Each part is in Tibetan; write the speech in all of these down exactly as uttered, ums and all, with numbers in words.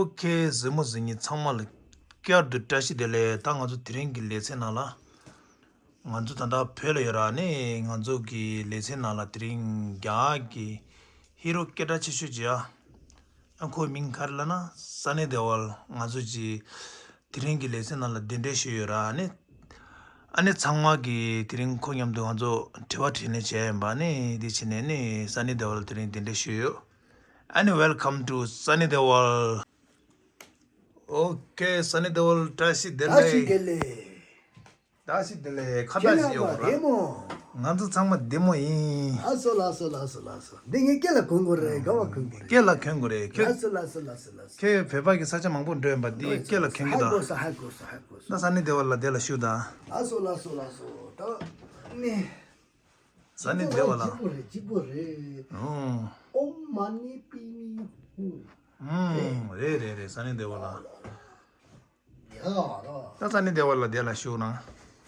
ཨོ་ཁེ། གཟིགས་མོ་གཟིགས་མཁན་ཚང་མ་ལ་བསྐྱར་དུ་བཀྲ་ཤིས་བདེ་ལེགས། ད་ང་ཚོ་དེ་རིང་གི་ལེ་ཚན་ནང་ལ། ང་ཚོ་ད་ལྟ་བོད་ལ་ཡོད་ར། ནི་ང་ཚོ་གི་ལེ་ཚན་ནང་ལ་དེ་རིང་རྒྱ་གར་གྱི་ཧི་རོ་སྐད་གྲགས་ཆེ་ཤོས་ཅིག་ཡ། ཨ་ཁོའི་མིང་ག་རེ་ལབ་ན་སན་ནི་དེ་ཝལ། ང་ཚོ་གི་དེ་རིང་གི་ལེ་ཚན་ནང་ལ་གདན་འདྲེན་ཞུས་ཡོད་ར། ནི་ཨ་ནི་ཚང་མ་གི་དེ་རིང་ཁོ་མཉམ་དུ་ང་ཚོ་དྲི་བ་དྲིས་ལན་བྱས་ཡིན་པ། ནི་འདི་བྱས་ནས་ནི་སན་ནི་དེ་ཝལ་དེ་རིང་གདན་འདྲེན་ཞུས་ཡོད། ཨ་ནི་welcome to Sunny Deol། ཨོ་ཁེ། སན་ནི་དེ་ཝལ་བཀྲ་ཤིས་བདེ་ལེགས། བཀྲ་ཤིས་བདེ་ལེགས། བཀྲ་ཤིས་བདེ་ལེགས། ཁ་བརྡ་ཞིག་ཡོད་ར། ང་ཚོ་ཚང་མ་བདེ་མོ་ཡིན། ལགས་སོ་ལགས་སོ་ལགས་སོ་ལགས་སོ། འདི་ངའི་སྐེ་ལ་གོན་དགོས་རེད། དགའ་བ་གོན་དགོས་རེད། སྐེ་ལ་གོན་དགོས་རེད་ཁྱོད། ལགས་སོ་ལགས་སོ་ལགས་སོ་ལགས་སོ། ཁྱོད་བོད་པ་གི་ས་ཆ་མང་པོ་འགྲོ་ཡིན་པ་འདི་སྐེ་ལ་གོན་གི་ད། ཧ་གོ་སོང་ཧ་གོ་སོང་ཧ་གོ་སོང་། ད་སན་ནི་དེ་ཝལ་ལ་དེ་ལ་ཞུ་ད། ལགས་སོ་ལགས་སོ་ལགས་སོ། ད་ནི། སན་ནི་དེ་ཝལ་ལ། གཅིག་པོ་རེད། གཅིག་པོ་རེད། ཨོ། ཨོཾ་མ་ཎི་པདྨེ་ཧཱུྃ། ཨུམ། རེད་རེད་རེད། སན་ནི་དེ་ཝལ་ལ། ཡ་ར། ད་སན་ནི་དེ་ཝལ་ལ་དེ་ལ་ཞུ་ན།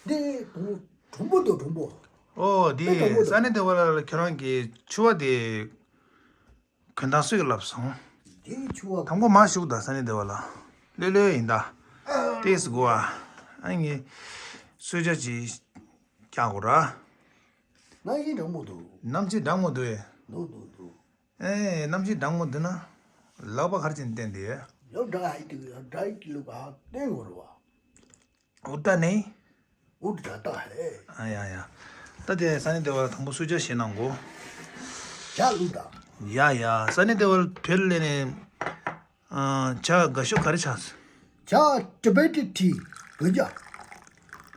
དེ་གྲུང་པོ་དང་གྲུང་པོ། ཨོ་དེ་དེ་གྲུང་པོ་དང་། སན་ནི་དེ་ཝལ་ལ་ཁྱོད་རང་གི་ཕྱུ་པ་དེ་གོན་སྟངས་སུས་ལབ་སོང་། དེ་ཕྱུ་པ། དང་པོ་མ་ཞུགས་ད། སན་ནི་དེ་ཝལ་ལ་ལོས་ལོས་ཡིན་ད། ཏེས་གོ་ཨ། ཨ་ངས་གསོལ་ཇ་ཅིག་རྒྱག་དགོས་ར། ནམ་ཞིག་འགྲོ་མོ་འདུག་ནམ་ཞིག་འགྲོ་མོ་འདུག་ཨེ། འདུག་འདུག་འདུག་ཨེ། གནམ་གཤིས་གྲང་མོ་འདུག་ན། ལག་པ་ག་རེ་བྱས་ནས་བསྟན་དེ། ཡོ་ཌ་ཧའི་ཏི་ཡོ་ཌ་ཧའི་ཏི་ལུ་ག་བསྟན་དགོས་རེད་བ། ཨུ་ཏ་ནི། ཨུ་ཏ་ཏ་ཧེ། ཨ་ཡ་ཡ། ད་དེ་སན་ནི་དེ་ཝལ་ལ་དང་པོ་གསོལ་ཇ་བཞེས་གནང་གོ། ཇ་བླུགས་དང་། ཡ་ཡ། སན་ནི་དེ་ཝལ་བོད་ལ་ནས། ཨ། ཇ་དགའ་ཤོས་ག་རེ་ཆགས། ཇ་ཊི་བེ་ཊན་ཊི། བོད་ཇ།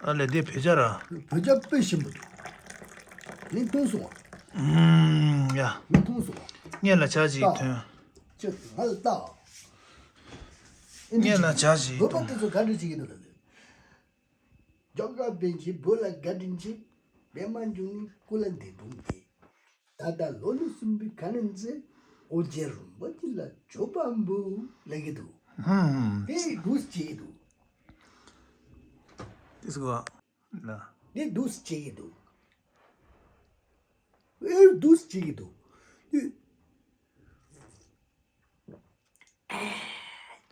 ཨ་ལས་དེ་བོད་ཇ་ར། བོད་ཇ་དཔེ་ཞིམ་པོ་འདུག་མིག་མཐོང་སོང་བ། ཨུམ། ཡ། མིག་མཐོང་སོང་བ། སྔོན་ལ་ཇ་ཅིག་ལྟ། ཐོན། ཅི་ང་ལ་ལྟ། སྔོན་ལ་ཇ་ཅིག་བོད་པ་ཐོན། དེ་ཚོ་ག་འདྲ་བྱེད་ཀྱི་འདུག་ལབ་ནས། ཇོ་ཀ་པན་ཆེ་བོད་ལ་བཀའ་དྲིན་ཆེ། པད་མ་འབྱུང་གནས་སྐུ་ལ་འདེབས་འབུམ་ཐེ། ད་ལྟ་ལོ་ནི་གསུམ་པའི་ཁ་ནན་ཚེ། ཨོ་རྒྱན་རིན་པོ་ཆེ་ལ་མཆོད་པ་འབུལ་ལབ་ཀྱི་འདུག་ཧུམ། དེ་འདུག་སེ་བྱེད་ཀྱི་འདུག་དེ་སུ་ག་ལ། དེ་འདུག་སེ་བྱེད་ཀྱི་འདུག་ཨེ་འདུག་སེ་བྱེད་ཀྱི་འདུག་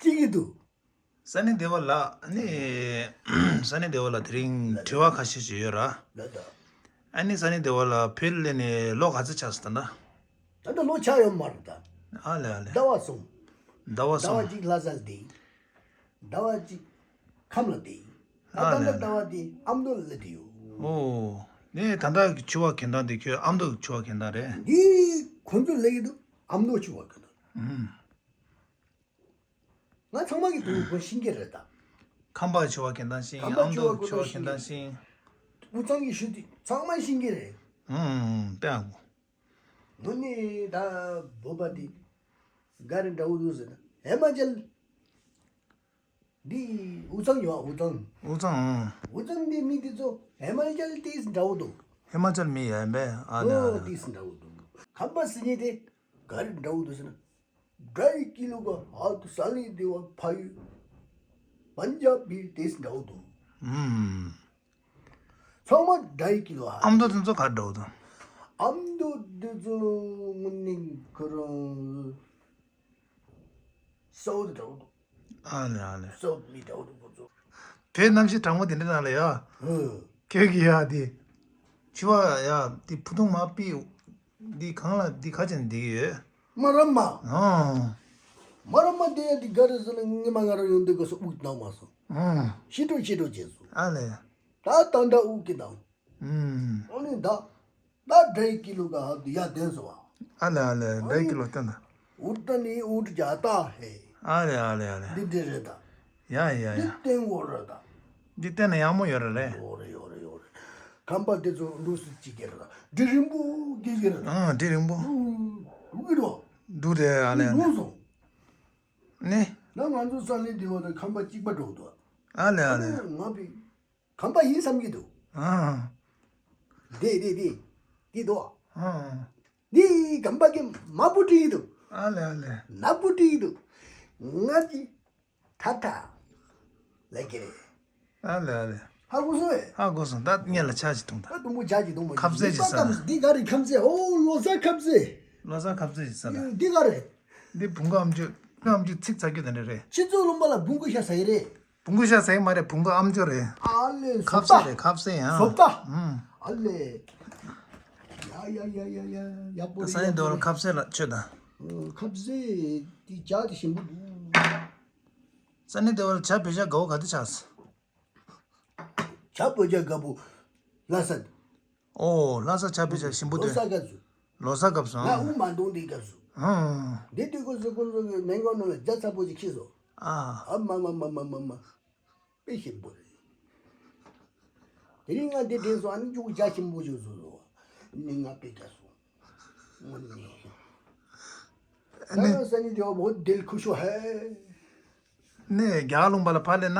ཅི་གི་འདུག་སན་ནི་དེ་ཝལ་ལ་ནི། སན་ནི་དེ་ཝལ་ལ་དེ་རིང་དྲི་བ་ཁ་ཤས་ཤིག་ཡོད་ར། ལ་ད། ཨ་ནི་སན་ནི་དེ་ཝལ་ལ་བོད་ལ་ནི་ལོ་ག་ཚོད་ཆགས་སོང་ད་ལྟ། ད་ལྟ་ལོ་ཆགས་ཡོད་མ་རེད་ད། ཨ་ལེ་ཨ་ལེ། ཟླ་བ་གསུམ། ཟླ་བ་ཟླ་བ་གསུམ། གཅིག་ལྷ་སར་བསྡད། ཟླ་བ་གཅིག་ཁམས་ལ་བསྡད། ཨ་ད་ལེ་ལྟ་ཨ་ལེ། ཟླ་བ་དེ་ཨ་མདོ་ལ་བསྡད་ཡོད། ཨོ། ནས་ད་ལྟ་གི་ཕྱུ་པ་གྱོན་སྟངས་དེ་ཁྱོད་ཨ་མདོ་གི་ཕྱུ་པ་གྱོན་སྟངས་རེད། འདི་ཁོ་ཚོ་ལབ་ཀྱི་འདུག་ཨ་མདོ་ཕྱུ་པ་གྱོན་སྟངས། ཨུམ། ང་ཚང་མ་གི་དུས་ཁོ་ཤེས་ཀྱི་རེད་ད། ཁམས་པ་ཕྱུ་པ་གྱོན་སྟངས་ཤེས། ཁམས་པ་ཨ་མདོ་ཕྱུ་པ་ཕྱུ་པ་གྱོན་སྟངས་ཤེས། དབུས་གཙང་གི་ཤུལ་དེ་ཚང་མ་ཤེས་ཀྱི་རེད། ཨུམ་ཨུམ་ཨུམ། དཔེ་ཨ་གོ། དངོས་གནས་ད་བོད་པ་དེ་ག་རེ་འདྲ་བོ་འདུག་ཟེར་ན་ཧི་མ་ཅལ། འདི་དབུས་གཙང་ཡོད་ཨ། དབུས་གཙང་། དབུས་གཙང་། ཨང་། དབུས་གཙང་འདི་མི་དེ་ཚོ་ཧི་མ་ཅལ་ཏིས་འདྲ་བོ་འདུག་ཧི་མ་ཅལ་མི་ཡིན་པས་ཨ་ལེ་ཨ་ལེ། ཏིས་འདྲ་བོ་འདུག་ཁམས་པ་ཟེར་མཁན་དེ་ག་རེ་འདྲ་བོ་འདུག་ཟེར་ན། ཌའི་ཀི་ལོ་ག་ཧ་ཏུ་ས་ལི་དེ་བ་ཕ་ཡུལ་པན་ཇབ་བི་ཏིས་འདྲ་བོ་འདུག་ཨུམ། ཚང་མ་ཌའི་ཀི་ལོ་ཧ། ཨ་མདོ་དེ་ཚོ་ག་འདྲ་བོ་འདུག་ཨ་མདོ་དེ་ཚོ་དངོས་གནས་ཁོ་རང་སའུ་ཐི་འདྲ་བོ་འདུག་ཨ་ལེ་ཨ་ལེ། སའུ་ཐི་མི་འདྲ་བོ་འདུག་ཁོ་ཚོ། བོད་གནམ་གཤིས་གྲང་མོ་དེ་འདྲ་ནང་ལ་ཡ། ཨོ། ཁྱོད་ཀྱི་ཡ་དེ། ཕྱུ་པ་ཡ་དེ་ཕུ་ཐུང་མ་པི། འདི་གང་ལ་འདི་ཁ་ཅན་འདི་ཡོད། མ་ར་མ། ཨང་། མ་ར་མ་དེ་ཡ་དེ་ག་རེ་ཟེར་ན་ངེད་མ་ང་རང་ཡོང་དུས་སྐབས་སུ་དབུགས་གནང་མ་སོང་། ཨང་། ཤི་འགྲོ་ཤི་འགྲོ་བྱས་སོང་། ཨ་ལེ། ད་ད་འདྲ་དབུགས་ཀྱི་གནང་། ཨུམ། ཨ་ནི་ད། ད་ཌའི་ཀི་ལོ་ག་ཧ་དུ་ཡ་བསྟན་སོང་བ། ཨ་ལེ་ཨ་ལེ། ཌའི་ཀི་ལོ་བསྟན་ད། ཨུ་ཏ་ནི་ཨུ་ཏ་ཇ་ཏ་ཧེ། ཨ་ལེ་ཨ་ལེ་ཨ་ལེ། འདི་འདྲ་རེད་ད། ཡ་ཡ་ཡ། འདི་བསྟན་དགོས་རེད་ད། འདི་བསྟན་ན་ཡག་མོ་ཡོད་རེད་ལེ། ཡོད་རེད་ཡོད་རེད་ཡོད་རེད། ཁམས་པ་དེ་ཚོ་འདུག་སེ་བྱེད་ཀྱི་རེད་ད། འབྲི་རིང་པོ་སྐྱེ་གི་རེད་ད། ཨང་། འབྲི་རིང་པོ། འདུག་གི་རེད། འདུག་རེད་ཨ་ལེ་ཨ་ལེ། འདུག་སོང་། ནི། ད་ང་ཚོ་ས་གནས་འདི་བ་དང་ཁམས་པ་གཅིག་པ་འགྲོ་འདུག་ཨ་ལེ་ཨ་ལེ། ང་བི། ཁམས་པ་ཡིན་བསམ་གྱི་འདུག་ཨང་། འདི་འདི་འདི་འདི་འདུག་ཨང་། འདི་ཁམས་པ་གི་མ་བུ་བྲིས་འདུག་ཨ་ལེ་ཨ་ལེ། ན་བུ་བྲིས་འདུག་ང་གི་ཐ་ཐ་ལ་ཀེ་རེ། ཨ་ལེ་ཨ་ལེ། ཧ་གོ་སོང་ཨེ། ཧ་གོ་སོང་། ད་སྔོན་ལ་ཆ་ཞིག་འཐུང་ད། ད་དུམ་བུ་ཇ་ཞིག་འཐུང་བ་ཡིན། ཁ་ཟས་ཞིག་ཟ་ད། འདི་ག་རེ་ཁ་ཟས། ཨོ་ལོ་གསར་ཁ་ཟས། ལོ་གསར་ཁ་ཟས་ཞིག་ཟ་ད། འདི་ག་རེ། འདི་བུང་ཁ་ཨམ་ཅོག་ཨམ་ཅོག་ཚིག་ཚ་རྒྱུ་དེ་འདྲ་རེད། ཁྱེད་ཚོ་ལུང་པ་ལ་བོང་གུ་ཤ་ཟ་ཡི་རེད། བོང་གུ་ཤ་ཟ་ཡི་མ་རེད། བོང་གུ་ཨམ་ཅོག་རེད། ཨ་ལེ། ཁབ་ཟས་རེད། ཁབ་ཟས་ཡང་། བཟོ་ལྟ། ཨུམ། ཨ་ལེ། ཡ་ཡ་ཡ་ཡ་ཡ། ཡག་པོ་རེད། སན་ནི་དེ་ཝོལ་ཁབ་ཟས་ལ་མཆོད་ད། ཁབ་ཟས་དེ་ཇ་དེ་ཞིམ་པོ་འདུག་སན་ནི་དེ་ཝོལ་ཇ་བོད་ཇ་དགའ་བོ་ག་དེ་ཆགས། ཇ་བོད་ཇ་དགའ་པོ། ལྷ་ས། ཨོ། ལྷ་ས་ཇ་བོད་ཇ་ཞིམ་པོ་ལོ་དེ། གསར་སྐབས་སུ། ལོ་གསར་སྐབས་སུ། ང་ཨང་། དབུ་མ་འདུག་འདི་སྐབས་སུ། ཨང་། འདི་དུས་སྐབས་སུ་ཁོང་ཚོ་གི་མེ་འགོག་ནང་ལ་ཇ་ཚ་པོ་ཅིག་ཁྱེར་སོང་། ཨ། ཨ་མ་མ་མ་མ་མ་མ། དཔེ་ཞིམ་པོ་རེད། དེ་རིང་ང་འདི་དྲན་སོང་། ཨ་ནི་ཅུང་ཇ་ཞིམ་པོ་ཞིག་བཟོས་སོང་། ནི་ང་དཔེ་དགའ་སོང་། དངོས་གནས། ད་ནི་ང་སན་ནི་དེ་ཝོལ་བོད་དིལ་ཁུ་ཤོ་ཧེ། ནས་རྒྱ་གར་ལུང་པ་ལ་ཕར་སླེབས་ན།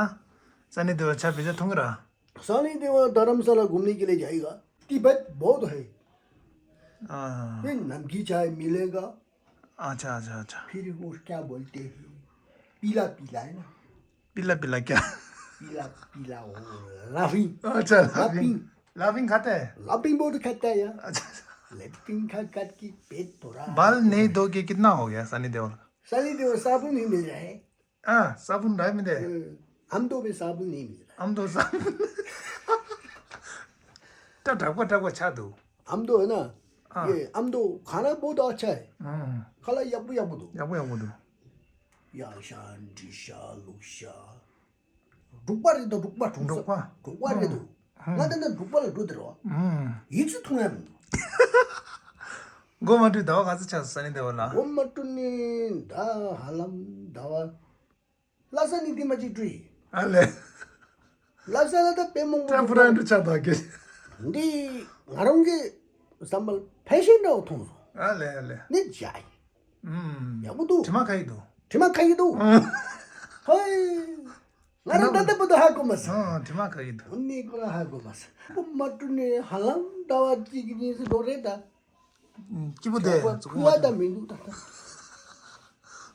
སན་ནི་དེ་ཝོལ་ཇ་བོད་ཇ་འཐུང་གི་ར། སན་ནི་དེ་ཝོལ་དྷ་རམ་ས་ལ་གུམ་ནི་གི་ལས་ཇ་ཡི་ག། ཏི་བེད་བོད་ཧེ། ཨ། ཕིར་ནམ་ཀི་ཆའེ་མིལེ་ག། ཨ་ཆ་ཨ་ཆ་ཨ་ཆ། ཕིར་ཝོ་ཀྱ་བོལ་ཏེ་ཧེ། པི་ལ་པི་ལ་ཡིན་ན། པི་ལ་པི་ལ་ཀྱ། པི་ལ་པི་ལ། ཨོ། ལ་ཕིང་། ཨ་ཆ། ལ་ཕིང་། ལ་ཕིང་ཁ་ཏེ། ལ་ཕིང་བོད་ཁ་ཏེ་ཡ། ཨ་ཆ། ལ་ཕིང་ཁ་ཁ་ཀི་པེ་ཏོ་ར། बाल नहीं धो के कितना हो गया सनी देओल का? सनी देओल साबुन ही मिल रहा है। हाँ, साबुन रहा है मेरे। हम दो में साबुन नहीं मिल रहा। हम दो साबुन। ད་དྲག་པོ་དྲག་པོ་ཆགས་འདུག་ཨམ་མདོ་ཡིན་ན། ཨ། ཡེ་ཨམ་མདོ་ཁ་ན་པོ་ད་ཆ་ཡེ། ཨང་། ཁ་ལག་ཡག་པོ་ཡག་པོ་འདུག་ཡག་པོ་ཡག་པོ་འདུག་གཡག་ཤ་འབྲི་ཤ་ལུག་ཤ། འབྲུག་པ་རེད་དོ། འབྲུག་པ་གྲོང་གསེབ། འབྲུག་པ། འབྲུག་པ་རེད་དོ། ཨང་། ང་ད་ནི་འབྲུག་པ་ལ་འགྲོ་དེ་རོ། ཨང་། ཡིད་ཆུ་འཐུང་ཡ་མི་འདུག་མགོ་མ་བཀྲུས་ཟླ་བ་ག་ཚོད་ཆགས་སོང་ས་ནི་དེ་བ་ལ། མགོ་མ་བཀྲུས་ནི་ད་ཧ་ལམ་ཟླ་བ། ལྷ་ས་ནས་འདི་མ་གཅིག་བཀྲུས་ཡིན། ཨ་ལས། ལྷ་ས་ལ་ད་དཔེ་མང་པོ་ཀྲ་འདུག་པུ་ར་འདྲ་ཆགས་འདུག་གི། འདི་ང་རང་གི་བསམ་པར་ཕན་ཤེས་འདྲ་བོ་མཐོང་སོང་། ཨ་ལས་ཨ་ལས། ནི་བྱ་ཡིན། ཨུམ། ཡག་པོ་འདུག་དྲི་མ་ག་ཡི་འདུག་དྲི་མ་ག་ཡི་འདུག་ཨུམ། ཧོꯏ། ང་རང་ད་ལྟ་བར་དུ་ཧ་གོ་མ་སོང་། ཨ། དྲི་མ་ག་ཡི་འདུག་འོ་ནི་ཁོ་རང་ཧ་གོ་མ་སོང་། ཁོ་མ་བཀྲུས་ནས་ཧ་ལམ་ཟླ་བ་གཅིག་གཉིས་སུ་འགྲོ་རེད་ད། སྐྱིད་པོ་དེ། ཁུ་བ་ད་མི་འདུག་ད་ལྟ།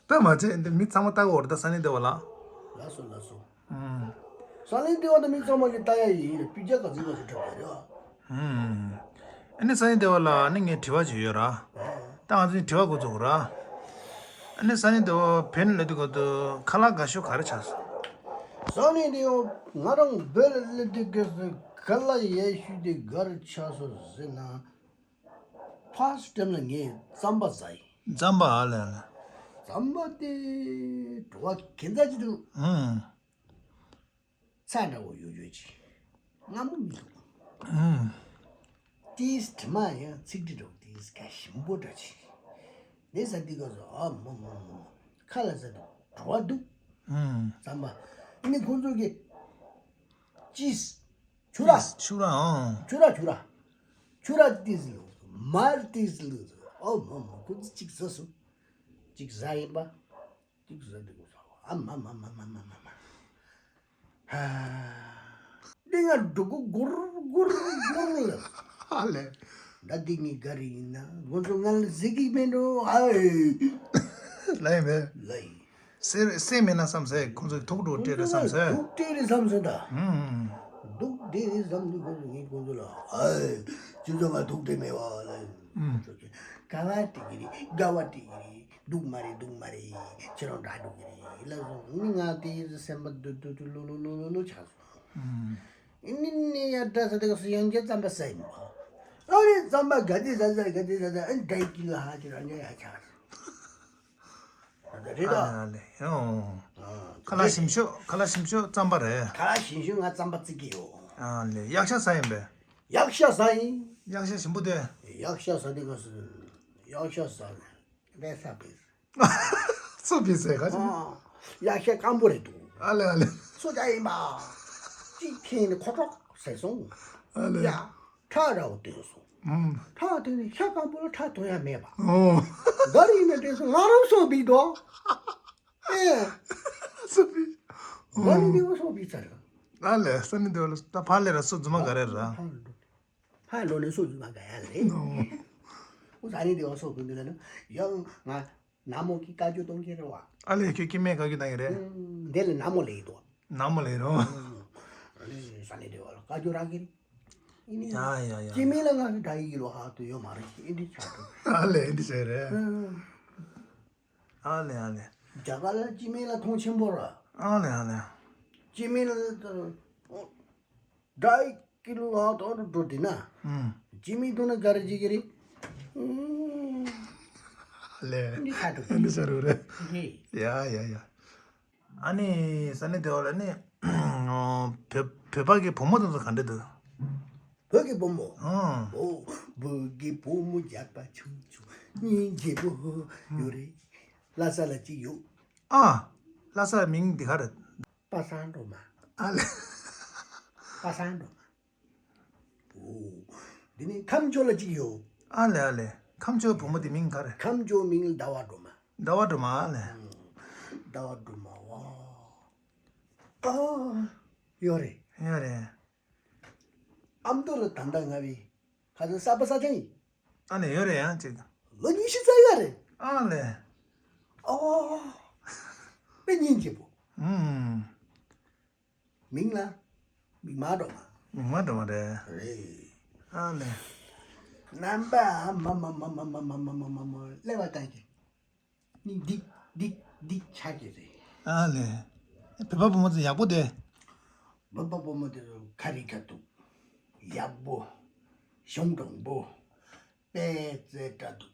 ད་མ་བྱེད་འདི་མི་ཚང་མ་ལྟ་གི་འོར་ད་ས་ནི་དེ་བ་ལ། ལགས་སོ་ལགས་སོ། ཨང་། ས་ནི་དེ་བ་ད་མི་ཚང་མ་གི་ལྟ་ཡ་ཡིན་རེད། སྤུས་ཀ་ག་ཚོད་ག་ཚོད་འགྲོ་གི་རེད་བ། ཨང་། ཨ་ནི་ས་ནི་དེ་བ་ལ་ཨ་ནི་ངས་དྲི་བ་ཅིག་ཡོད་ར། ད་ང་ཚོའི་དྲི་བ་འགོ་ཚུགས་ར། ཨ་ནི་ས་ནི་དེ་བ་བོད་ལ་དུས་སྐབས་དུ་ཁ་ལག་དགའ་ཤོས་ག་རེ་ཆགས་སོང་། ས་ནི་དེ་བ་ང་རང་བོད་ལ་སླེབས་དུས་སྐབས་སུ་ཁ་ལག་ཡག་ཤོས་དེ་ག་རེ་ཆགས་སོང་ཟེར་ན། ཕར་སི་ཊེམ་ལ་ངས་རྩམ་པ་ཟ་ཡིན། རྩམ་པ་ཨ་ལས་ཨ་ལས། རྩམ་པ་དེ་བྲོ་བ་གན་ཚ་ཅིག་འདུག་ཨང་། ཚྭ་འདྲ་བོ་ཡོད་ཡོད་ཅིག་མངར་མོ་མི་འདུག་ཨང་། ཏིས་དྲི་མ་ཡང་ཚིག་འབྲི་འགྲོ་ཏིས་ག་ཞིམ་པོ་འདྲ་ཅིག་ནས་ཟ་འདི་ག་ཟོ་ཨ་མོ་མོ་མོ་མོ། ཁ་ལ་ཟ་འདུག་བྲོ་བ་འདུག་ཨང་། རྩམ་པ་ནི་ཁོང་ཚོ་གི་ཅིས། ཆུ་ར། ཆུ་ར་ཨང་། ཆུ་ར་ཆུ་ར། ཆུ་ར་ཏིས་ལུ། མར་ཏིས་ལུ། ཨོ་མོ་མོ་ཁུ་ཙི་གཅིག་ཟ་སུ། གཅིག་ཟ་ཡིན་པ། གཅིག་ཟ་འདི་གུ་ཟ། ཨ་མ་མ་མ། ཧ། འདི་ང་འགྲོ་གུ་གུར་གུར་གུར་ལ། ཨ་ལས། ད་འདི་ངའི་ག་རེ་ཡིན་ན་ང་ཚོ་ང་ལ་ཟེར་གི་མེད་འགྲོ་ཨ། ལ་ཡིན་པས། ལ་ཡིན། སེ་སེ་མེད་ན་བསམ་སེ་ཁོང་ཚོས་ཐུག་འགྲོ་སྤྲད་རེད་བསམ་སེ། ཐུག་སྤྲད་རེད་བསམ་སེ་ད། ཧུམ། ཐུག་སྤྲད་རེད་བསམ་དུས་ཁོང་ཚོ་ངས་ཁོང་ཚོ་ལ་ཨེ། ཁྱོད་ཚོ་ང་ཐུག་སྤྲད་མེད་བ་ལ། ཧུམ། ག་བ་སྤྲད་གི་རེད། ག་བ་སྤྲད་གི་རེད། འདུག་མ་རེད་འདུག་མ་རེད། ཁྱེད་རང་འདྲ་འདུག་གི་རེད་ལ་སོང་ནི་ང་དེ་སེམས་པ་སྡུག་སྡུག་སྡུག་ལོ་ལོ་ལོ་ལོ་ལོ་ཆགས་སོང་། ཧུམ། ཨ་ནི་ནི་ཡ་འདྲ་ས་དེ་ག་སུ་ཡང་རྒྱ་རྩམ་པ་ཟ་ཡིན་པ། ཨ་རེ་རྩམ་པ་ག་དེ་ཟ་ཟ་ག་དེ་ཟ་ཟ་ཨ་ནི་འདྲ་ཡི་ཀི་ལ་ཧ་ཅི་རང་རྒྱ་ཡ་ཆགས་སོང་། ད་རེད་ད། ཨ་ལེ་ཡོ། ཨ། ཁ་ལག་ཞིམ་ཤོས་ཁ་ལག་ཞིམ་ཤོས་རྩམ་པ་རེད། ཁ་ལག་ཞིམ་ཤོས་ང་རྩམ་པ་བརྩི་གི་ཡོད། ཨ་ལེ་གཡག་ཤ་ཟ་ཡིན་པས། གཡག་ཤ་ཟ་ཡིན། གཡག་ཤ་ཞིམ་པོ་དེ། གཡག་ཤ་ཟ་དེ་ག་སུ། གཡག་ཤ་ཟ་ནས་ལས་ས་པས། སུ་པས་ཟེར་ག་ཅི། ཨ། གཡག་ཤ་སྐམ་པོ་རེད་འདུག་ཨ་ལེ་ཨ་ལེ། སུ་ཅག་ཡིན་པ། གཅིག་ཁེངས་ནས་ཁོ་ཁྲོག་ཟེར་སོང་། ཨ་ལེ། ཡ། ཁྲག་ར་བོ་བཏོན་སོང་། ཨང་། ཁྲག་བཏོན་ནས་ཤ་སྐམ་པོ་ལ་ཁྲག་བཏོན་ཡ་མེད་པ། ཨོ། ག་རེ་ཡིན་ན་དྲན་སོང་ང་རང་སོ་པའི་དོ། ཨེ། སོ་པའི། ང་ནི་འདི་བ་སོ་པའི་ཚར། ཨ་ལེ་ས་ནི་འདི་བ་ལ་ད་ཕ་ལེ་ར་སོ་རྫུན་མ་ག་རེ་ར། ཕ་ལོ་ནི་སོ་རྫུན་མ་ག་ཡ་ལེ། ཨོ། ཨོ་ས་ནི་འདི་བ་སོ་པའི་འདི་ལ་ནི་ཡང་ང་ནག་མོ་གི་བཀའ་བཀྱོན་གཏོང་གི་རེད་བ། ཨ་ལེ་ཁྱོད་ཀྱི་སྨན་བཀའ་བཀྱོན་གཏོང་གི་རེད། འདི་ལ་ནག་མོ་ལེ་ཡི་དོ། ནག་མོ་ལེ་རོ། ཨ་ནི་ས་ནི་དེ་བ་ལ་བཀའ་བཀྱོན་རག་གི་རེད། ཨ་ནི་ཡ་ཡ་ཡ། སྐྱེ་དམན་ལ་ང་གི་དགྲ་ཡིག་ལོ་ཧ་ཏུ་ཡོད་མ་རེད་ཨེ་འདི་ཆགས་འདུག་ཨ་ལེ་ཨེ་འདི་བྱས་རེད། ཨ་ལེ་ཨ་ལེ། རྒྱ་གར་ལ་སྤྱི་མི་ལ་མཐོང་ཆེན་པོ་ར། ཨ་ལེ་ཨ་ལེ། སྤྱི་མི་ལ་ད་ཀི་ལོ་ཧ་ཏོ་འགྲོ་འགྲོ་དེ་ན། ཨུམ། སྤྱི་མི་མཐོང་ན་ག་རེ་བྱེད་ཀྱི་རེད། ཨུམ། ལེ། འདི་ཁ་ཐུག་འདི་ཟེར་རུ་རེད། ཧེ། ཡ་ཡ་ཡ། ཨ་ནི་ས་ནི་དེ་བ་ལ་ནི་བོད་བོད་པ་གི་བུ་མོ་དེ་ཚོ་ག་འདྲ་འདུག་བོད་ཀྱི་བུ་མོ། ཨང་། ཨོ། བོད་ཀྱི་བུ་མོ་རྒྱགས་པ་ཆུང་ཆུང་སྙིང་རྗེ་པོ་ཡོད་རེད། ལྷ་ས་ལ་གཅིག་ཡོད། ཨ། ལྷ་ས་མིང་འདི་ག་རེད། པ་སངས་སྒྲོལ་མ། ཨ་ལེ། པ་སངས་སྒྲོལ་མ། ཨོ། འདི་ནི་ཁམས་ཕྱོགས་ལ་གཅིག་ཡོད། ཨ་ལེ་ཨ་ལེ། ཁམས་ཕྱོགས་བུ་མོ་དེ་མིང་ག་རེད། ཁམས་ཕྱོགས་མིང་ལ་ཟླ་བ་སྒྲོལ་མ། ཟླ་བ་སྒྲོལ་མ། ཨ་ལེ། ཟླ་བ་སྒྲོལ་མ་བ། ཨ། ཡོད་རེད། ཡོད་རེད། ཨ་མདོ་ལ་ད་ལྟ་ང་བའི་ཁ་སང་གསར་པ་གསར་རྐྱང་ཡིན། ཨ་ནི་ཡོད་རེད་ཡང་ཅིག་ལོ་ཉི་ཤུ་རྩ་ལྔ་རེད། ཨ་ལེ། ཨོ། དཔེ་སྙིང་རྗེ་པོ། ཨུམ། མིང་ལ་མིག་དམར་སྒྲོལ་མ། མིག་དམར་སྒྲོལ་མ་རེད། རེད། ཨ་ལེ། རྣམ་པ་མ་མ་མ་མ་མ་མ་མ་མ་མ་མ་ཀླད་པ་བཏང་གི་ནི་འདི་འདི་འདི་ཆགས་ཀྱི་རེད། ཨ་ལེ། བོད་པ་བུ་མོ་ཚོ་ཡག་པོ་དེ། བོད་པ་བུ་མོ་དེ་ཚོ་ཁ་རི་ཁ་ཐུག་ཡག་པོ། གཞུང་དྲང་པོ། དཔེ་རྩེ་དྲག་འདུག་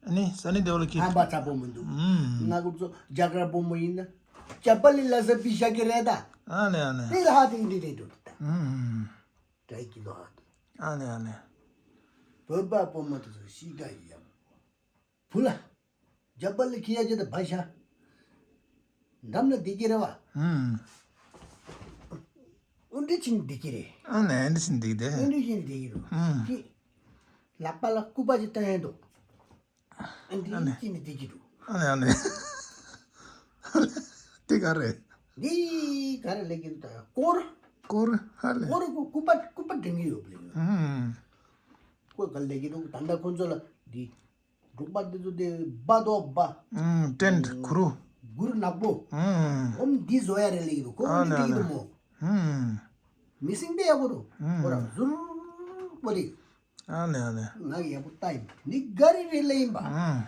ཨ་ནི་ས་ནི་དེ་བ་ལ་ཁྱེད། ཧམ་པ་ཚ་པོ་མི་འདུག་ཨུམ། ང་ཁོ་ཚོ་རྒྱ་གར་བུ་མོ་ཡིན་ན་ཇ་པ་ལི་ལ་ས་པི་ཤ་གི་རེད་ད། ཨ་ལེ་ཨ་ལེ། དེ་ལ་ཧ་ཏིང་ཏི་རེད་འདུག་ད། ཨུམ། དྲ་གི་ལོ་ཧ་ཏིང་། ཨ་ལེ་ཨ་ལེ། བོད་པ་བུ་མོ་དེ་ཚོ་གཤིས་ཀ་ཡག་བུ་ལ། རྒྱ་པ་ལི་ཁི་ཡ་ཅེ་ད་བ་ཤ། འདམ་ལ་བསྡད་ཀྱི་རེད་བ། ཨུམ། ཨུ་འདྲི་ཆིན་བསྡད་ཀྱི་རེད། ཨ་ནི་ཨ་འདྲི་ཆིན་བསྡད་དེ། ཨུ་འདྲི་ཆིན་བསྡད་ཀྱི་རེད། ཨུམ། ཀི། ལག་པ་ལ་སྐུད་པ་ཅིག་བཏང་ཡ་འདུག་ཨ་འདྲི་ཨ་ནི་ཆིན་བསྡད་ཀྱི་འདུག་ཨ་ནི་ཨ་ནི། དེ་ག་རེད། འདི་ག་རེ་ལས་ཀྱི་འདུག་ད་སྐོར། སྐོར་ཧ་ལས། སྐོར་སྐུ་སྐུད་པ་སྐུད་པ་འདྲེན་གྱི་ཡོད་པ་ལས། ཨུམ། སྐོར་ག་ལས་ཀྱི་འདུག་ད་ལྟ་ཁོ་ཚོ་ལ་འདི། འབྲོག་པ་འདི་ཚོ་དེ་སྦ་དོ་སྦ། ཨུམ། ཏྲེན་གུ་རུ། གུར་ནག་པོ། ཨུམ། ཨོམ་འདི་བཟོ་ཡ་རེད་ལེགས་རུ་ཁོ་ཨ་འདི་ལེ་ཨ་འདི་ལེ། དུ་མོ། ཨུམ། མི་སེང་དེ་ཡག་པོ་རུ། ཨུམ། ཁོ་རང་ཟུར་པོ་རེད། ཨ་ལེ་ཨ་ལེ། ང་གི་ཡག་པོ་ལྟ་ཡིན་འདི་ག་རེ་རེད་ལེ་ཡིན་པ། ཨུམ།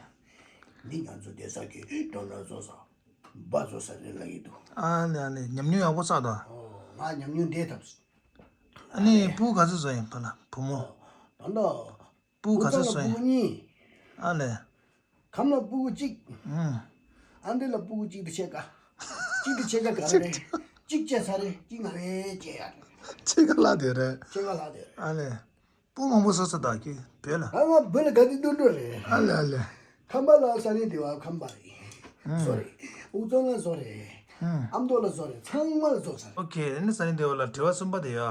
འདི་ང་ཚོ་བསྡད་ས་གི་འབྲོག་ནག་བཟོ་ས། སྦ་བཟོ་ས་རེད་ལེགས་འདུག་ཨ་ལེ་ཨ་ལེ་ཉམས་མྱོང་ཡག་པོ་བསགས་དོ། ཨོ་ང་ཉམས་མྱོང་འདི་ཐབས། ཨ་ནི་སྤུ་ག་ཚོད་བཟོ་ཡིན་ཕ་ལ་བུ་མོ། ད་ལྟ། སྤུ་གུ་ག་ཚོད་ཚང་ལ་སོན། སྤུ་གུ་གཉིས། ཨ་ལེ། ཁམས་ལ་སྤུ་གུ་གཅིག་ཨང་། ཨ་འདི་ལ་སྤུ་གུ་གཅིག་དང་ཕྱེད་ཀ་གཅིག་དང་ཕྱེད་ཀ་ག་རེ་རེད། གཅིག་བཅད་ཚར་རེད། གཅིག་ང་རེ་བཅད་ཡ་རེད། ཕྱེད་ཀ་ལྷག་དེ་རེད། ཕྱེད་ཀ་ལྷག་དེ་རེད། ཨ་ལེ། སྤུ་མང་པོ་བཟོ་ས་དག་གི་བོད་ལ། ཨ་ང་བོད་ལ་ག་དུས་འགྲོ་འགྲོ་རེད། ཨ་ལེ་ཨ་ལེ། ཁམས་པ་ལ་ས་གནས་དེ་བ་ཁམས་པ་རེད། ཨང་། བཟོ་རེད། དབུས་གཙང་ལ་བཟོ་རེད། ཨང་། ཨ་མདོ་ལ་བཟོ་རེད། ཚང་མ་ལ་བཟོ་ཚར་རེད། ཨོ་ཁེ་ཨ་ནི་ས་གནས་དེ་བ་ལ་དྲི་བ་གསུམ་པ་དེ་ཡ།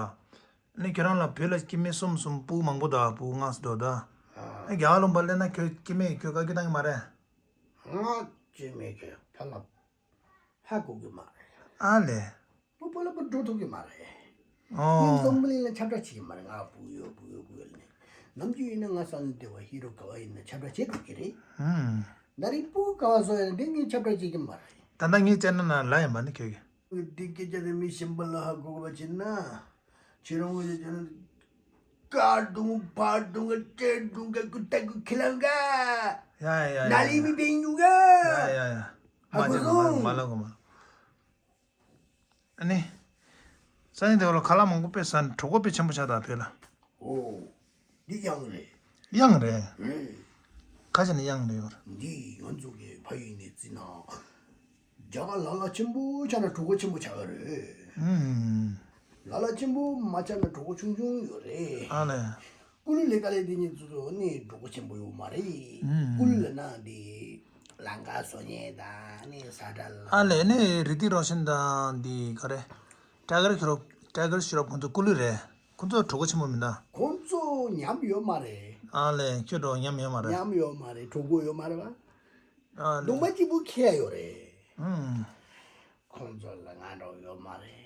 ནི་ཁྱོད་རང་ལ་བོད་ལ་སྐྱེ་དམན་གསུམ་གསུམ་སྤུ་གུ་མང་པོ་དང་སྤུ་གུ་ལྔ་ཙམ་འདུག་ད། ཨ། ཨ་རྒྱ་གར་ལུང་པ་སླེབས་ན་ཁྱོད་སྐྱེ་དམན་ཁྱོད་བཀའ་བཀྱོན་བཏང་གི་མ་རེད། ང་སྐྱེ་དམན་ཁྱོད་ཕ་ལ་ཧ་གོ་གི་མ་རེད། ཨ་ལེ། སྤུ་སྤུ་ལ་སྤུ་འགྲོ་ཐུབ་ཀྱི་མ་རེད། ཨོ། ངས་འཛམ་བུ་གླིང་ལ་ཁྱབ་བསྒྲགས་བྱེད་ཀྱི་མ་རེད། ང་སྤུ་གུ་ཡོད་སྤུ་གུ་ཡོད་སྤུ་གུ་ཡོད་ལ་ནི། ནམ་རྒྱུན་ཡིན་ན་ང་ས་གནས་དེ་བ་ཧི་རོ་ག་བ་ཡིན་ན་ཁྱབ་བསྒྲགས་བྱེད་ཐུབ་ཀྱི་རེད། ཨང་། ད་རེས་སྤུ་གུ་ག་བ་བཟོ་ཡ་ལ་འདི་ངས་ཁྱབ་བསྒྲགས་བྱེད་ཀྱི་མ་རེད། ད་ལྟ་ངའི་ཅེ་ནལ་ནང་ལ་ཡིན་པ་ནི་ཁྱོད་ཀྱི། འདི་སྐད་ཆ་དེ་མི་གཞན་པ་ལ་ཧ་གོ་གི་པ་བྱེད་ན། ཁྱེད་རང་ངོས་ཀྱི་ཅེ་ནལ་ཀ་རྡུང་ཕ་རྡུང་ག་ཏྲེ་རྡུང་ག་ཀུ་ཏ་ཀུ་ཁི་ལང་ག་ཡ་ཡ་ཡ་ན་ལི་མི་པེ་ཉུ་ག་ཡ་ཡ་ཡ། ཧ་གོ་སོང་། མ་ལ་གོ་མ། ཨ་ནི། ས་གནས་དེ་བ་ལ་ཁ་ལག་མང་པོ་དཔེ་ཟ་ནས་གྲོད་ཁོག་དཔེ་ཆེན་པོ་ཆགས་དང་བོད་ལ། ཨོ། འདི་གཡང་རེད། གཡང་རེད། ཨེ། ཁ་ཤས་ནི་གཡང་རེད་ཡོད་རེད། འདི་ང་ཚོ་གི་ཕ་ཡུལ་ནས་བརྩིས་ན། རྒྱ་གར་ལ་ལ་ཆེན་པོ་ཆགས་ན་གྲོད་ཁོག་ཆེན་པོ་ཆགས་ཀྱི་རེད། ཨུམ། ལ་ལ་ཆེན་པོ་མ་ཆགས་ན་གྲོད་ཁོག་ཆུང་ཆུང་ཡོད་རེད། ཨ་ལེ། ཀུ་ལུ་ལས་ཀ་ལས་དེ་གཉིས་ཚོ་ཚོ་ནི་གྲོད་ཁོག་ཆེན་པོ་ཡོད་མ་རེད། ཨུམ། ཀུ་ལུ་ལ་ན་འདི་ལང་ཀ་བཟོ་མཁན་དང་ནི་ས་ཁྲ་ལ། ཨ་ལེ་ནི་རི་ཏིག་རོ་ཤན་དང་འདི་ག་རེ། ཊའི་གར་ཤི་རོབ། ཊའི་གར་ཤི་རོབ་ཁོང་ཚོ་ཀུ་ལུ་རེད། ཁོང་ཚོ་གྲོད་ཁོག་ཆེན་པོ་མིན་ད། ཁོང་ཚོ་ཉམས་ཡོད་མ་རེད། ཨ་ལེ་ཁྱོད་གྲོད་ཉམས་ཡོད་མ་རེད། ཉམས་ཡོད་མ་རེད། གྲོད་ཁོག་ཡོད་མ་རེད་པ། ཨ་ལེ། ལུང་པ་གཅིག་པུ་ཁེལ་ཡོད་རེད། ཨུམ། ཁོང་ཚོ་ལ་ང་འདྲ་ཡོད་མ་རེད།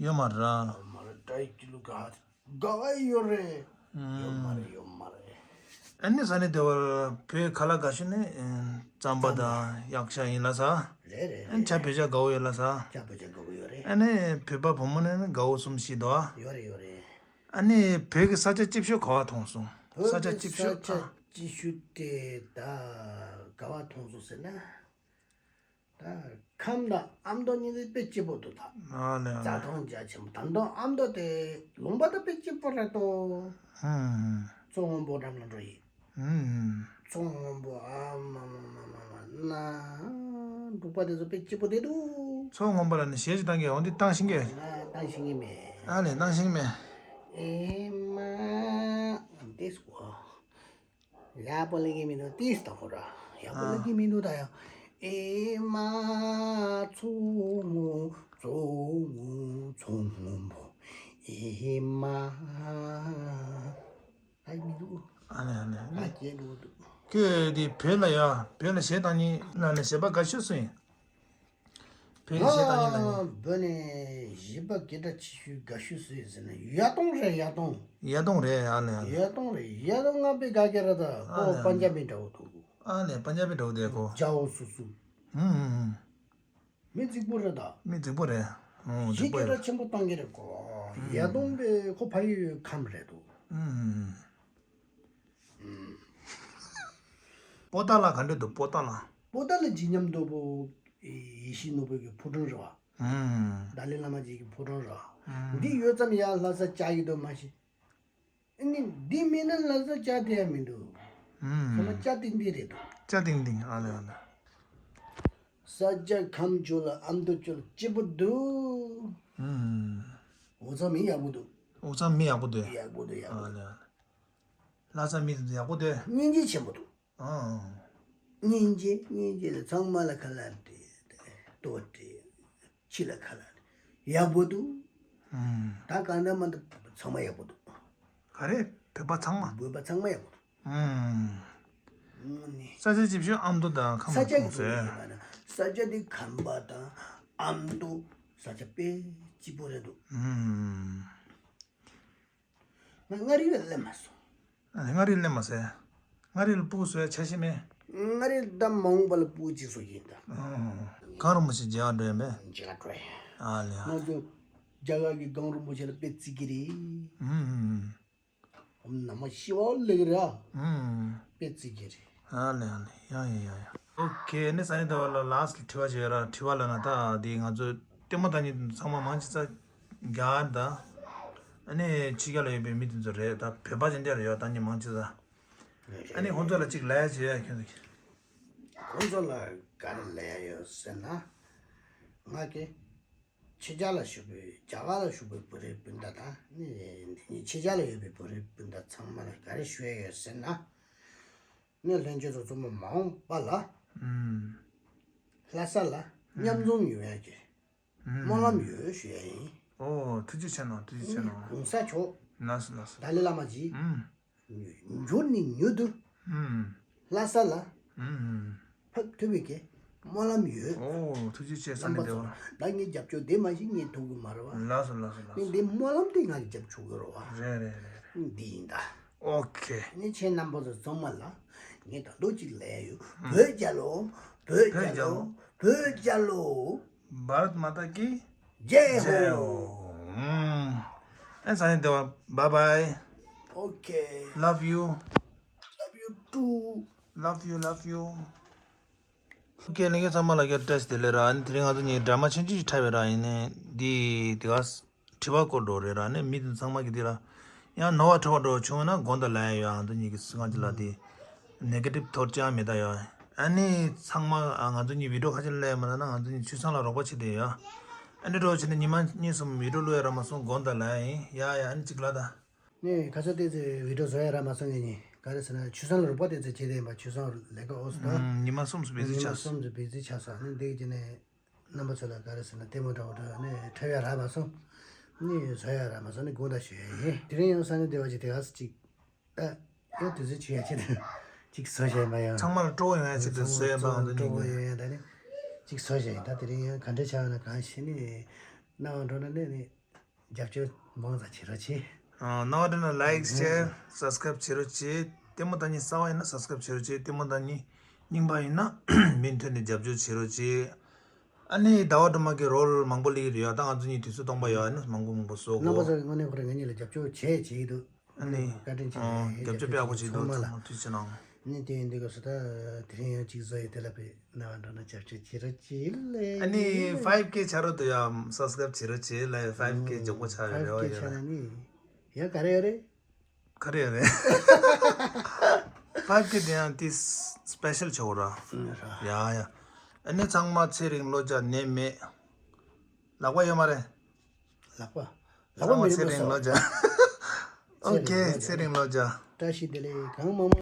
ཡོད་མ་རེད། ཡོད་མ་རེད། ཊའི་ཀི་ལུ་ག་ག་བ་ཡོད་རེད། ཡོད་མ་རེད། ཡོད་མ་རེད། ཨ་ནི་ས་གནས་དེ་བར་བོད་ཁ་ལག་དགའ་ཤོས་ནི་རྩམ་པ་དང་གཡག་ཤ་ཡིན་ལ་ས། རེད་རེད། ཨ་ནི་ཇ་བོད་ཇ་དགའ་བོ་ཡོད་ལ་ས། ཇ་བོད་ཇ་དགའ་བོ་ཡོད་རེད། ཨ་ནི་བོད་པ་བུ་མོ་ནི་དགའ་བོ་གསུམ་ཞིག་འདུག་ཨ། ཡོད་རེད་ཡོད་རེད། ཨ་ནི་བོད་ཀྱི་ས་ཆ་སྐྱིད་ཤོས་ག་བ་མཐོང་སོང་། བོད་ས་ཆ་ཀྱི་སྐྱིད་ཤོས་ས་ཆ་ཨ། སྐྱིད་ཤོས་དེ་ད་ག་བ་མཐོང་སོང་ཟེར་ན། ད་ཁམས་དང་ཨ་མདོ་གཉིས་དེ་དཔེ་སྐྱིད་པོ་འདུག་ད། ཨ་ལེ་ཨ་ལེ། རྩྭ་ཐང་རྒྱ་ཆེན་པོ། ད་མདོ་ཨ་མདོ་དེ་ལུང་པ་ད་དཔེ་སྐྱིད་པོ་རེད་དོ། ཧུམ། མཚོ་སྔོན་པོ་འགྲམ་ལ་འགྲོ་ཡིན། ཧུམ། མཚོ་སྔོན་པོ་ཨ་མ་མ་མ་མ་མ་ན། འབྲུག་པ་དེ་ཚོ་དཔེ་སྐྱིད་པོ་དེ་འདུག། མཚོ་སྔོན་པོ་ལ་ནི་གཞས་ཅིག་བཏང་གི། འོ་འདི་བཏང་ཤེས་ཀྱི། ང་བཏང་ཤེས་ཀྱི་མེད། ཨ་ལེ་བཏང་ཤེས་ཀྱི་མེད། ཨེ་མ། འདི་སྐོར། ཡག་པོ་ལེན་གྱི་མི་འདུག། ཏིས་དང་ཁོ་ར་ཡག་པོ་ལེན་གྱི་མི་འདུག་ད་ཡང་། ཨེ་མ་མཚོ་སྔོན་མཚོ་སྔོན་མཚོ་སྔོན་པོ་ཨེ་མ། ཨ་མི་འདུག། ཨ་ནི་ཨ་ནི་ཨ་ནི། ཨ་སྐྱེ་འགྲོ་འདུག། ཁྱོད་དེ་བོད་ལ་ཡ། བོད་ལ་གཞས་བཏང་ཉིན་ལ་ནི་གཞས་པ་དགའ་ཤོས་སུ་ཡིན། བོད་ཀྱི་གཞས་བཏང་ཡིན་ལ་ནི། ཨ་བོད་ནས་གཞས་པ་སྐད་གྲགས་ཆེ་ཤོས་དགའ་ཤོས་སུ་ཡིན་ཟེར་ན་ཡ་དོང་རེད། ཡ་དོང་། ཡ་དོང་རེད། ཨ་ལེ་ཨ་ལེ། ཡ་དོང་རེད། ཡ་དོང་ང་དཔེ་དགའ་གི་རེད་ད། ཨ་ཁོ་ལེ་ཨ་ལེ། པན་ཇ་བི་འདྲ་བོ་འདུག། ཨ་ལེ་པན་ཇ་བི་འདྲ་བོ་དེ་ཁོ། ཇའོ་སུ་སུ། ཧུམ་ཧུམ་ཧུམ། མི་རྫིག་པོ་རེད་ད། མི་རྫིག་པོ་རེད། ཨོ་གཞས་རྫིག་པོ་སྐད་ཡོད། གྲགས་ཆེན་པོ་བཏང་གི་རེད་ཁོ། ཧུམ། ཡ་དོང་དཔེ་ཁོ་ཕ་ཡུལ་ཁམས་རེད་འདུག། ཧུམ་ཧུམ་ཧུམ། པོ་ཏཱ་ལ་ག་འདྲ་འདུག། པོ་ཏཱ་ལ། པོ་ཏཱ་ལ་བརྗིད་ཉམས་དོད་པོ། ཡེ་ཤེས་ནོར་བུ་གི་ཕོ་བྲང་རེད་བ། ཧུམ། ཏཱ་ལའི་བླ་མ་ཅིག་གི་ཕོ་བྲང་རེད་བ། ཧུམ། འདི་ཡོད་ཙམ་ཡ་ལྷ་ས་ལྕགས་ཡོད་དོ་མ་གཞི། ཨ་ནི་འདི་མིན་ན་ལྷ་ས་ལྕགས་དེ་ཡང་མི་འདུག། ཧུམ། ཚང་མ་ལྕགས་ཏིང་ཏིང་རེད་འདུག། ལྕགས་ཏིང་ཏིང་། ཨ་ལེ་ཨ་ལེ། ས་སྐྱ་ཁམས་ཕྱོགས་ལ་ཨ་མདོ་ཕྱོགས་ལ་སྐྱིད་པོ་འདུག། ཧུམ། འུ་ཚང་མི་ཡག་པོ་འདུག། འུ་ཚང་མི་ཡག་པོ་འདུག། ཡག་པོ་འདུག། ཡག་པོ་ཨ་འདུག། ལེ་ཨ་ལེ། ལྷ་ས་མི་དེ་ཡག་པོ་འདུག། སྙིང་རྗེ་ཆེན་པོ་འདུག། ཨང་། སྙིང་རྗེ་སྙིང་རྗེ་ལ་ཚང་མ་ལ་ཁ་ལག་སྤྲད། ལྟོ་སྤྲད། ཁྱི་ལ་ཁ་ལག་སྤྲད། ཡག་པོ་འདུག། ཨང་། ད་གང་འདྲ་མ་འདུག། ཚང་མ་ཡག་པོ་འདུག། ག་རེ། བོད་པ་ཚང་མ། བོད་པ་ཚང་མ་ཡག་པོ་འདུག། ཨང་། དངོས་གནས། ས་ཆ་ཆེ་ཤོས་ཨ་མདོ་དང་ཁམས། ས་ཆ་གི་ཁོངས་སུ་ཡིན་པ་ན་ས་ཆ་དེ་ཁམས་པ་དང་ཨ་མདོ་ས་ཆ་དཔེ་སྐྱིད་པོ་རེད་འདུག། ཨང་། ང་མངའ་རིས་ལ་སླེབས་མ་སོང་། ཨ་ནི་མངའ་རིས་སླེབས་མ་སོང་། མངའ་རིས་ལ་སྤུ་གུ་བཟོ་ཡ་འཆར་གཞི་མེད། མངའ་རིས་ད་མ་འོངས་པ་ལ་སྤུ་གུ་གཅིག་བཟོ་གི་ཡིན་ད། ཨང་། གངས་རིན་པོ་ཆེ་མཇལ་བ་འགྲོ་ཡ་མེད། མཇལ་འགྲོ་ཡ། ཨ་ལེ། ང་ཚོ་རྒྱ་གར་གྱི་གངས་རིན་པོ་ཆེ་ལ་དཔེ་བརྩི་གི་རེད། ཨང་། ཨོམ་ནང་མ་ཤི་བ་ལེགས་ར། ཨང་། དཔེ་བརྩི་གི་རེད། ཨ་ལེ་ཨ་ལེ། ཡ་ཡ་ཡ་ཡ། ཨོ་ཁེ། ནི་ས་ནི་ད་བ་ལ་ལཱསི་ཊི་དྲི་བ་ཞིག་ཡོད་ར། དྲི་བ་ལ་ན་ད་དེ་ང་ཚོ་ལྟད་མོ་ལྟ་མཁན་ཚང་མ་མང་ཆེ་ས་རྒྱ་གར་དང་། ཨ་ནི་ཕྱི་རྒྱལ་ལ་ཡོད་པའི་མི་དེ་ཚོ་རེད། ད་བོད་པ་ཅན་དེ་ར་ཡོད། ལྟ་མཁན་མང་ཆེ་ས། ཨ་ནི་ཁོང་ཚོ་ལ་ཅིག་ལབ་ཡ་བྱེད་ཡ་ཁྱོད་ཚོ་གི། ཁོང་ཚོ་ལ་ག་རེ་ལབ་ཡ་ཡོད་ཟེར་ན། ང་གི་ཕྱི་རྒྱལ་ལ་བཞུགས་པའི་རྒྱ་གར་ལ་བཞུགས་པའི་བོད་རིགས་སྤུན་ཟླ་དང་ནི་འདི་ནི་ཕྱི་རྒྱལ་ལ་ཡོད་པའི་བོད་རིགས་སྤུན་ཟླ་ཚང་མ་ལ་ག་རེ་ཞུ་ཡ་ཡོད་ཟེར་ན། ནི་ལྷན་རྒྱས་ཚོ་ཚང་མ་མ་འོངས་པ་ལ། ཨུམ། ལྷ་ས་ལ་མཉམ་འཛོམས་ཡོང་ཡ་གི་ཨུམ། སྨོན་ལམ་ཡོད་ཞུ་ཡ་ཡིན། ཨོ་ཐུགས་རྗེ་ཆེ་གནང་། ཐུགས་རྗེ་ཆེ་གནང་། གོང་ས་མཆོག་ལགས་སོ་ལགས་སོ། ཏཱ་ལའི་བླ་མ་གྱིས། ཨུམ། མྱུར་ནས་མྱུར་དུ་ཨུམ། ལྷ་ས་ལ་ཨུམ། ཕེབས་ཐུབ་པའི་གི་སྨོན་ལམ་ཡོད། ཨོ་ཐུགས་རྗེ་ཆེ། ས་རྣམ་པ་ནས་ཚོ་བདེ་བ། ད་ངའི་རྒྱབ་སྐྱོར་དེ་མ་གཞི་ངས་ཐུབ་གི་མ་རེད་བ། ལགས་སོ་ལགས་སོ་ལགས་སོ། ངས་འདི་སྨོན་ལམ་དེ་ང་གི་རྒྱབ་ཆོག་གི་རེད་བ། རེད་རེད་རེད་རེད། འདི་ཡིན་ད། ཨོ་ཁེ། ངས་ཁྱེད་རྣམ་པ་ཚོ་ཚང་མ་ལ་ངས་ད་ལོ་གཅིག་ལས་ཡོད། ཨུམ། བོད་རྒྱལ་ལོ། བོད་རྒྱལ་ལོ། བོད་རྒྱལ་ལོ། བྷ་རད་མ་ཏཱ་ཀི་ཇེ་ཧོ། ཇེ་ཧོ། ཨུམ། ཨེ་ས་ནི་དེ་བ། Bye bye. Okay. Love you. Love you too. Love you, love you. Okay, ལྷན་རྒྱས་ཚང་མ་ལ་བཀྲ་ཤིས་བདེ་ལེགས་ར། ཨ་ནི་དེ་རིང་ང་ཚོ་གཉིས་འདྲ་མ་ཆུང་ཆུང་ཞིག་འཁྲབ་ཡོད་ར། ཡིན་ནའི་འདི་དེ་ག་དྲི་བ་སྐོར་འགྲོ་རེད་ར། ཨ་ནི་མི་དེ་ཚང་མ་གི་དེ་ལ་ཡང་ནོར་བ་འཁྲུལ་བ་འགྲོ་བྱུང་ན་དགོངས་དག་ལབ་ཡ་ཡོད། ང་ཚོ་གཉིས་ཀྱི་སྲིད་ཁང་གཅིག་ལ་དེ་ནེ་གེ་ཊིབ་ཐོཊ་ཅང་མེད་ད་ཡོད། ཨ་ནི་ཚང་མ་ང་ཚོ་གཉིས་བི་ཌིའོ་ཁ་ཤས་ལས་མ་ད་ན་ང་ཚོ་གཉིས་ཆུ་ཚང་ལ་རོགས་པ་བྱེད་དེ་ཡོད། ཨ་ནི་འགྲོ་བྱས་ནས་ཉི་མ་གཉིས་གསུམ་བི་ཌིའོ་བླུག་ཡ་ར་མ་སོང་། དགོངས་དག་ལབ་ཡ་ཡིན། ཡ་ཡ། ཨ་ནི་གཅིག་ལ་ད། ནས་ཁ་སང་ཏོག་ཙམ་བི་ཌིའོ་བཟོ་ཡ་རག་མ་སོང་། ངས་ནི་ག་རེ་ཟེར་ན་ཆུ་ཚང་ལ་རོགས་པ་ཏོག་ཙམ་བྱས་ཏེ་ཡིན་པ། ཆུ་ཚང་ལས་ཀ་འོས་སུ་དང་། ཉི་མ་གསུམ་སུ་བི་ཛི་ཆགས་སོང་། ཉི་མ་གསུམ་སུ་བི་ཛི་ཆགས་སོང་། ནི་འདི་གི་ནས་རྣམ་པ་ཚོ་ལ་ག་རེ་ཟེར་ན་ལྟད་མོ་འདྲ་བོ་འདྲ་ནི་འཁྲབ་ཡ་རག་མ་སོང་། ནི་བཟོ་ཡ་རག་མ་སོང་། ནི་དགོངས་དག་ཞུ་ཡ་ཡིན། དེ་རིང་ཡང་ས་ནི་བདེ་བ་ཅིག་དེ་ག་ས་ཅིག་ཨ་ཡང་དུས་ཚོད་བྱུང་ཡ་ཆེད་དུ་ཅིག་བཟོ་བྱས་ཡིན་པ་ཡང་། ཚང་མ་ལ་སྤྲོ་བོ་ཡོང་ཡ་ཆེད་དུ་བཟོ་ཡ་ཡིན་པ། ང་ཚོ་གཉིས་ཀྱིས་སྤྲོ་བོ་ཡོང་ཡ་ད་ནི་ཅིག་བཟོ་བྱས་ཡིན། ད་དེ་རིང་ཡང་ག་འདྲ་ཆགས་ཡོད་ན་གང་ཤེས། ནི་རྣ་བ་འགྲོ་ན་ནི་ནི། རྒྱབ་སྐྱོར་མང་ཙམ་བྱེད་རོགས་བྱེད། ཨ། རྣ་བ་འགྲོ་ན་ལའིཀ་ཤེར་སབ་སི་ཀ་རའིབ་བྱེད་རོགས་བྱེད། ལྟད་མོ་ལྟ་མཁན་གསར་པ་ཡིན་ན་སབ་སི་ཀ་རའིབ་བྱེད་རོགས་བྱེད། ལྟད་མོ་ལྟ་མཁན་རྙིང་པ་ཡིན་ན་མུ་མཐུད་ནས་རྒྱབ་སྐྱོར་བྱེད་རོགས་བྱེད། ཨ་ནི་ཟླ་བ་སྒྲོལ་མ་གི་རོལ་མང་པོ་སླེབས་ཀྱི་རེད་ཡ། ད་ང་ཚོ་གཉིས་དུས་ཚོད་སྟོང་པ་ཡོད། ཨ་ནི་མང་པོ་མང་པོ་བཟོ་དགོས། རྣམ་པ་ཚོ་གི་དངོས་གནས་ཁོ་རང་ང་གཉིས་ལ་རྒྱབ་སྐྱོར་བྱས་བྱས་ཀྱི་འདུག། ཨ་ནི་བཀའ་དྲིན་ཆེ། ཨ། རྒྱབ་སྐྱོར་དཔེ་ཡག་པོ་བྱས་འདུག། ཚང་མ་ལ་ཚང་མ་ཐུགས་རྗེ་ཆེ་གནང་། ནི་དེ་ཡིན་དུས་སྐབས་སུ་ད་དེ་རིང་ཡང་གཅིག་བཟོ་ཡི་དེ་ལ་པའི་ན་བ་འགྲོ་ན་ཅབ་ཅིག་བྱེད་རོགས་བྱེད་ལེ། ཨ་ནི་ཕའིབ་ཀེ་ཆ་རོགས་དུ་ཡང་སབ་སི་ཀ་རབ་བྱེད་རོགས་བྱེད་ལེ། ཕའིབ་ཀེ་མགྱོགས་པོ་ཆགས་ཡོད་རེ་བ་ཕའིབ་ཀེ་ཡོད་ཆགས་ན་ནི་ཡང་ག་རེ་ཡོད་རེད། ག་རེ་ཡོད་རེད། ཕའིབ་ཀེ་དེ་ཡང་དེ་སི་པེ་ཤལ་ཆོག་ར། ཡ་ཡ། ཨ་ནི་ཚང་མ་ཚེ་རིང་ལོ་བརྒྱ་ནད་མེད། ལག་པ་ཡོད་མ་རེད། ལག་པ། ལག་པ་ཚང་མ་མི་ཚེ་རིང་ལོ་བརྒྱ། ཨོ་ཁེ་ཚེ་རིང་ལོ་བརྒྱ། བཀྲ་ཤིས་བདེ་ལེགས་གང་མང་མང་།